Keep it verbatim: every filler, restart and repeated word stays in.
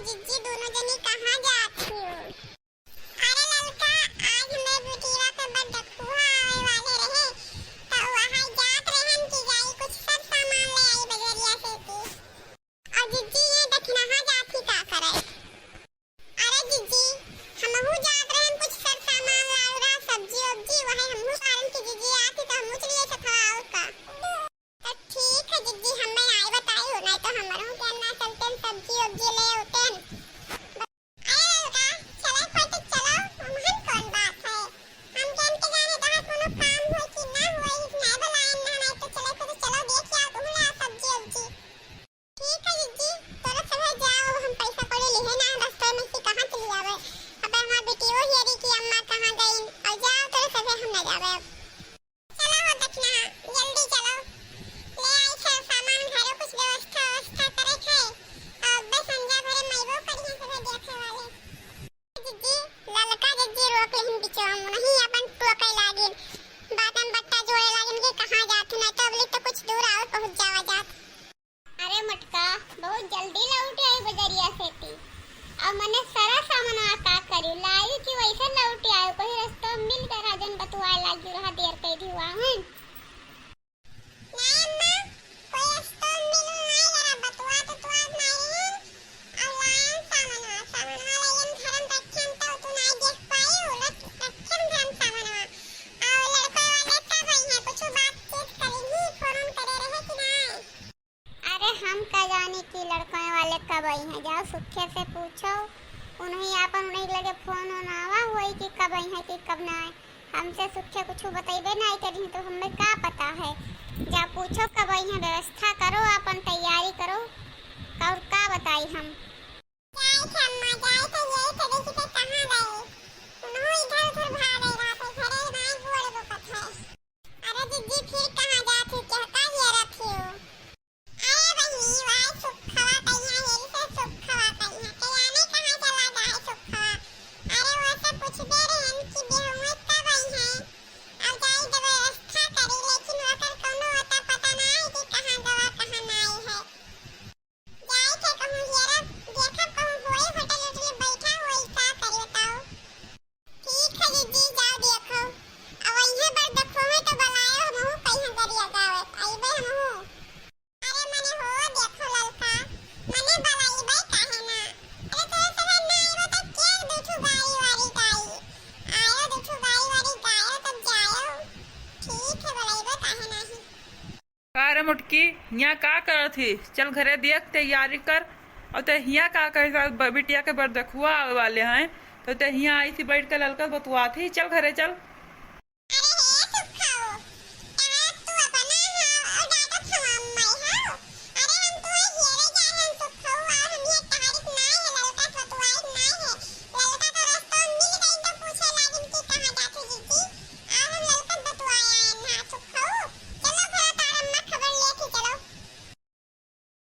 जिज्जी, दोनों जनी कहाँ जात हो? अरे ललका, आज हमरे बिटिया के बरदखुआ आवे वाले रहे, त वहाँ जात रहन कि जाई कुछ सर सामान ले आई बजरिया से की। और जिज्जी ये दखिनहा जात ही का करे? अरे जिज्जी, हमहू जात रहन कुछ सर सामान लावे रहा, सब्जी उब्जी, वही हमहू कारण कि जिज्जी आती त हमहू चलिए सथवा और का। त ठीक है जिज्जी, हमें आई बताई हो, नहीं तो हमरो के ना चलते सब्जी उब्जी ले होते। अरे ललका, चला फट चला, हमहन कौन बात है? हम के इनके जाने तहार कोनो काम होई कि ना होई, नहीं बुलाएन ना, नहीं तो चला फट चला देख आओ तुम ना सब्जी उब्जी। ठीक है जिज्जी, तोरा सब है जाओ, हम पैसा कौड़ी लिहे ना, रस्ते में से कहाँ चली आवे। अब हमार बेटियो हियरी की अम्मा कहाँ गई, और जाओ तोरा सब है, हम ना जावे अब। चलो हो दखिनहा, जल्दी चलो, ले आई छे सामान, घरे कुछ व्यवस्था व्यवस्था करे छे, और बे संझा भरे मइबो करिहे सब देखे वाले। जिज्जी, ललका जिज्जी रोक लेहिन बिचवा में, नहीं अपन टोके लागिन, बातन बट्टा जोड़े लागिन कि कहाँ जात, नहीं तो अबली तो कुछ दूर और पहुँच जावा जात। अरे मोटका, बहुत जल्दी लौट आई बजरिया से ती। अब मने सारा सामान का करी, लाई कि वैसे लौट आयो, कोई रस्तो मिल गया, जन बतुआए लागी रहा, देर कई दी हुआ है। नहीं अम्मा, कोई रस्तो मिल नहीं रहा, बतुआ तो तुआ नहीं है। और लायन सामान, सामान वाला यन घर में रखन तो तू नहीं देख पाई, उलट रखन घर में सामान। और लड़का वाले का भाई है, कुछ बातचीत करेंगी, फोन करे रहे कि नहीं? अरे हम का जानी कि लड़कवे वाले कब आई हैं, जाओ सुखे से पूछो, उन्हीं आपन उन्हीं लगे फोन उन आवा होई कि कब आई हैं कि कब ना आए। हमसे सुखे कुछ बतइबे नहीं करी तो हमें का पता है। जा पूछो कब आई हैं, व्यवस्था करो, आपन तैयारी करो, और का बताई हम। जाए थे अम्मा, जाए थे, यही तो देखी थे कहाँ गए, उन्हों इधर उधर भाग गए, रात है घरे नहीं गोड़ दुखत है। अरे दीदी फिर कहाँ जात ही, क्या का हियरत ही हो? अरे बहिनी, वाई सुखवा कहिया, हेरी से सुखवा कहिया। के जाने कहाँ चला जाए सुखवा। अरे वो से पूछबे रहन कि बेहुए कब आई हैं। अब जाई तो व्यवस्था करी, लेकिन ओकर कौनो अता पता ना है कि कहाँ गवा, कहाँ ना आई है। जाई थे कहूँ हेरब, देखब कहूँ होई होटल उटल बैठा होई, का करी बताओ। ठीक है दीदी, जाओ देखो। अब वहीं पर देखो है तो बुलायो, हमहू कहीं गरिया गावे, आइबे हमहू। अरे मने हो देखो ललका, मने बलाइबे काहे ना? अरे तोरे सभे ना आइबो त के दू ठो गाई वारी गाई? आयो दू ठो गाई वारी गायो तब जायो। ठीक है बलाइबे काहे नाही? का रे मोटकी, हियाँ का करत ही? चल घरे देख तैयारी कर। और ते हियाँ का कहे साथ ब-, बिटिया के बरदखुआ आवे वाले हैं, तो ते हियाँ आई थी बैठ के ललका बतुआत ही। चल घरे चल।